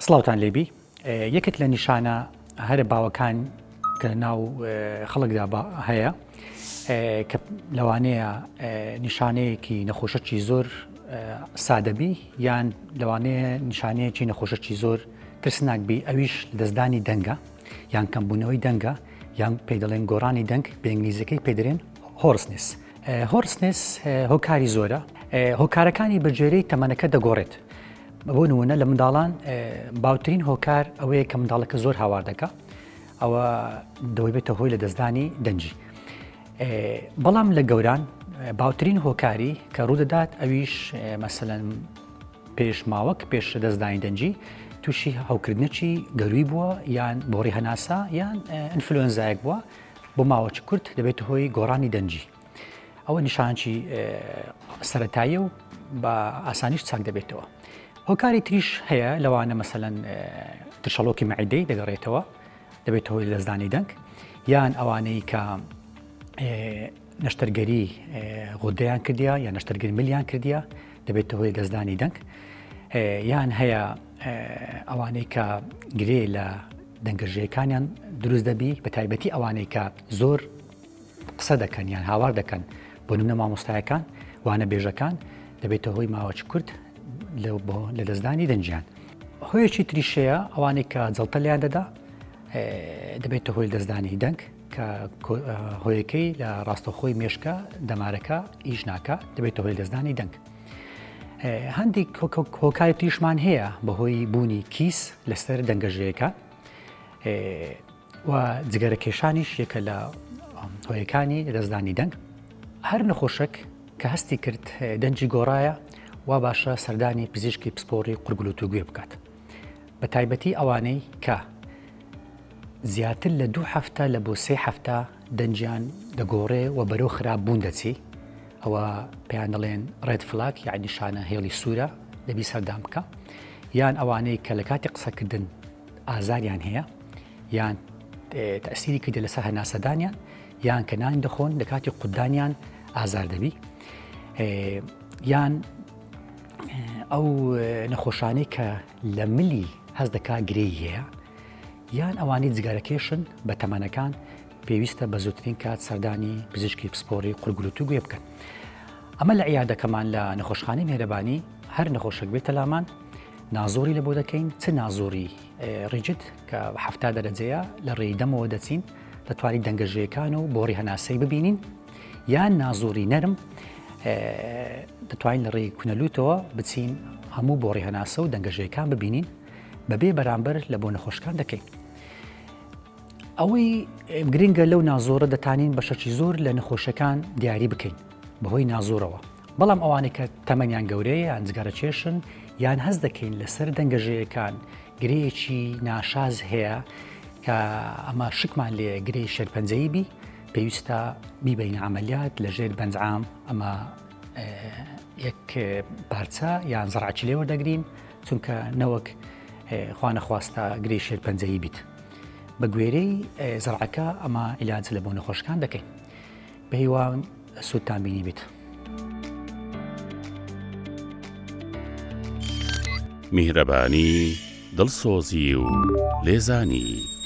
سڵاوتان لێبی یەکێک لە نیشانە هەرە باوەکان کە ناو خەڵکدا هەیە کە لەوانەیە نیشانەیەکی نەخۆشەکی زۆر سادەبی یان لەوانەیە نیشانەیەکی نەخۆشەکی زۆر ترسناک بی ئەویش دەستدانی دەنگە یان کەمبوونەوەی دەنگە یان پێی دەڵێن گۆڕانی دەنگ بە ئینگلیزیەکەی پێ دەرێن hoarseness hoarseness هۆکاری زۆرە هۆکارەکانی بە گوێرەی تەمەنەکە دەگۆڕێت بۆ نمونە لە منداڵان باوترین هۆکار ئەوەیە کە منداڵەکە زۆر هاوار دەکا ئەوە دەوەی بێتە هۆی لە دەستدانی دەنگی بەڵام لە گەوران باوترین هۆکاری کە ڕوودەدات ئەویش مەسەلەن پێش ماوەک پێش دەستدانی دەنگی تووشی هەوکردنێکی گەروی بووە یان بۆڕی هەناسە یان ئینفلۆنزایەک بووە بۆ ماوەکی کورت دەبێت هۆی گۆڕانی دەنگی ئەوە نیشانکی سەتاییە و بە ئاسانیش چاک دەبێتەوە هۆکاری تریش هەیە لەوانە مەسەەن ترشەڵۆکی مەعیدەی دەگەڕێتەوە دەبێت هۆی لەدەستدانی دەنگ یان ئەوانەی کە نەشتەرگەری غودەیان کردیا یان نەشتەرگەری ملیان کردیا دەبێتە هۆی دەستدانی دەنگ یان هەیە ئەوانەی کە گرێ لە دەنگەژەکانیان دروست دەبی بە تایبەتی ئەوانەی کە زۆر قسە دەکەن یان هاوار دەکەن بۆ نمونە مامۆستایەکان وانە بێژەکان دەبێتە هۆی ماوەچ کورت لە دەستدانی دەنگیان هۆیەکی تریشەیە ئەوانەی کە جەڵتە لیان دەدا دەبێتە هۆی دەستدانی دەنگ کە هۆیەکەی لە ڕاستەخۆی مێشکە دەمارەکە ئیش ناکە دەبێتە هۆی دەستدانی دەنگ. هەندێک هۆکاری تریشمان هەیە بەهۆی بوونی کیس لەسەر دەنگەژەیەکە و جگەرە کێشانیش یەکە لە هۆیەکانی لەدەستدانی دەنگ هەر نەخۆشێک کە هەستی کرد دەنگی گۆڕایە وا باشە سەردانی پزیشکی پسپۆڕی قورگلوت و گوێ بکات بە تایبەتی ئەوانەی کە زیاتر لە دوو هەفتە لە بۆ سێ هەفتە دەنگیان دەگۆڕێ و بەرەو خراپ بوون دەچی ئەوە پێیان دەڵێن red flag یعنی نیشانە هێڵی سوورە دەبی سەردان بکە یان ئەوانەی کە لە کاتی قسەکردن ئازاریان هەیە یان تەسیری کردە لەسەر هەناسەدانیان یان کە نان دەخۆن لە کاتی قودانیان ئازار دەبی یان ئەو نەخۆشانەی کە لە ملی هەست دەکا گرێی هەیە یان ئەوانەی جگەرەکێشن بە تەمەنەکان پێویستە بە زووترین کات سەردانی پزیشکی پسپۆڕی قورگلوت و گوێ بکەن. ئەمە لە عیادەکەمان لە نەخۆشخانەی مێرەبانی هەر نەخۆشێک بێتە لامان نازۆری لە بۆ دەکەین چ نازۆری ڕیجت کە هەفتا دەرەجەیە لە ڕێی دەمەوە دەچین دەتوانین دەنگەژێکان و بۆڕی هەناسەی ببینین یان نازۆری نەرم دەتوانین لە ڕێی کونەلوتەوە بچین هەموو بۆڕی هەناسە و دەنگەژێکان ببینین بەبێ بەرامبەر لە بۆ نەخۆشکان دەکەین. ئەوەی گرنگە لەو نازۆرە دەتانین بەشەکی زۆر لە نەخۆشەکان دیاری بکەین بەهۆی نازۆرەوە بەڵام ئەوانەی کە تەمەنیان گەورەیە یان جگەرە کێشن یان هەست دەکەین لەسەر دەنگەژەیەکان گرێیەکی ناشاز هەیە کە ئەمە شکمان لێ گرێی شێرپەنجەیی بی پێویستە بیبەینە عملیات لە ژێر بەنجعام ئەمە یەک پارچە یان زەڕعکی لێ وەردەگرین چونکە نەوەک خوانەخواستە گرێی شێرپەنجەیی بیت بە گوێرەی زەرعەکە ئەمە عیلاج لە بۆ نەخۆشەکان دەکەین بە هیوام سوودتان بینی بیت. میهرەبانی، دڵسۆزی و لێزانی.